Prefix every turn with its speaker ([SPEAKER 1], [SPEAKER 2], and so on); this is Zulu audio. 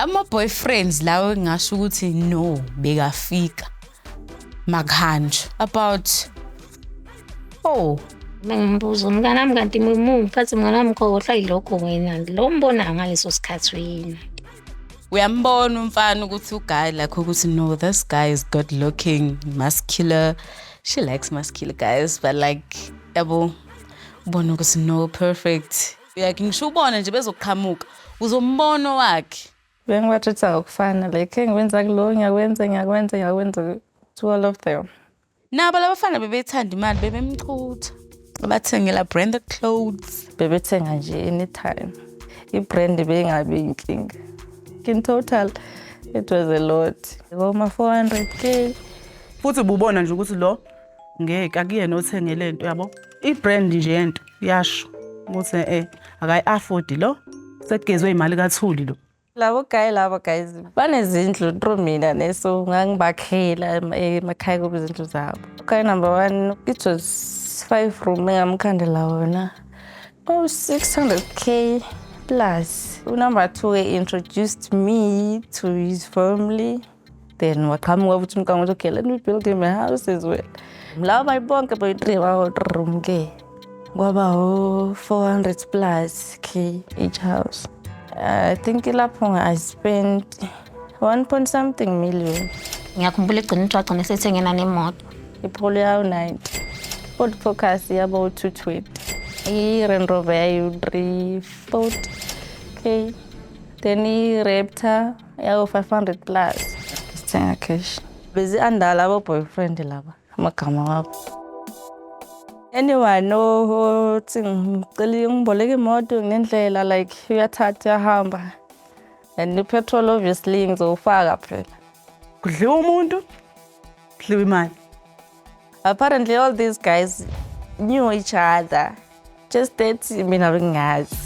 [SPEAKER 1] Ama-boyfriends lawo engingasho ukuthi no, bekafika makuhanjwa about, oh.
[SPEAKER 2] Bengimbuza mnganami, kanti muphi? Athi, "Mnganami, khohlwa yilokho wena, lo mbonayo ngaleso sikhathi uyena."
[SPEAKER 1] Uyambona umfana ukuthi uguy, like ukuthi no, this guy is good looking, muscular. She likes muscular guys, but like, yabo, ubona ukuthi no, perfect. Like, ngisho ubone nje bezoqhamuka, uzombona wakhe.
[SPEAKER 3] Bengibatreat-a ngokufana, like engikwenza kulo ngiyakwenza, ngiyakwenza, ngiyakwenza to all of them.
[SPEAKER 1] Nabo labafana bebethanda imali, bebemchutha, bathengela branded clothes.
[SPEAKER 3] Bebethenga nje anytime, i-brand beyingabi inkinga. In total it was a lot, boma 400K.
[SPEAKER 4] Futhi ububona nje ukuthi lo ngeke akuyena othenge lento, yabo, i-brand nje yento yasho ukuthi akayi-afford lo, sekugezwe imali kaThuli lo.
[SPEAKER 3] Labo guy, labo guys banezindlu through mina ne, so ngangibakhela emakhaya kubo izindlu zabo. Guy number one, it was five room engamkhandela wona, oh, 600K plus. Unumber two introduced me to his family, then waqhamuka futhi umqango ukuthi, "Okay, let me build him a house as well." Laba bonke boyi-three bawo-three room ke, kwaba o-400 plus k each house. I think lapho I spent 1 point something million.
[SPEAKER 2] Ngiyakhumbula egcina ukuthi wagcina esethengena nemoto.
[SPEAKER 3] IPolo yawu-90, Ford Focus yabo 220, i-Range Rover yayu-340K, then i-Raptor yawu-500 plus. Sithenga cash. Bezi-under labo boyfriend laba amagama wabo. Anyone othi ngicela ngiboleke imoto ngendlela, like, uyathatha uyahamba, and i-petrol obviously ngizowufaka phela.
[SPEAKER 4] Kudliwa umuntu, kudliwa imali.
[SPEAKER 3] Apparently all these guys knew each other, just that mina bengingazi.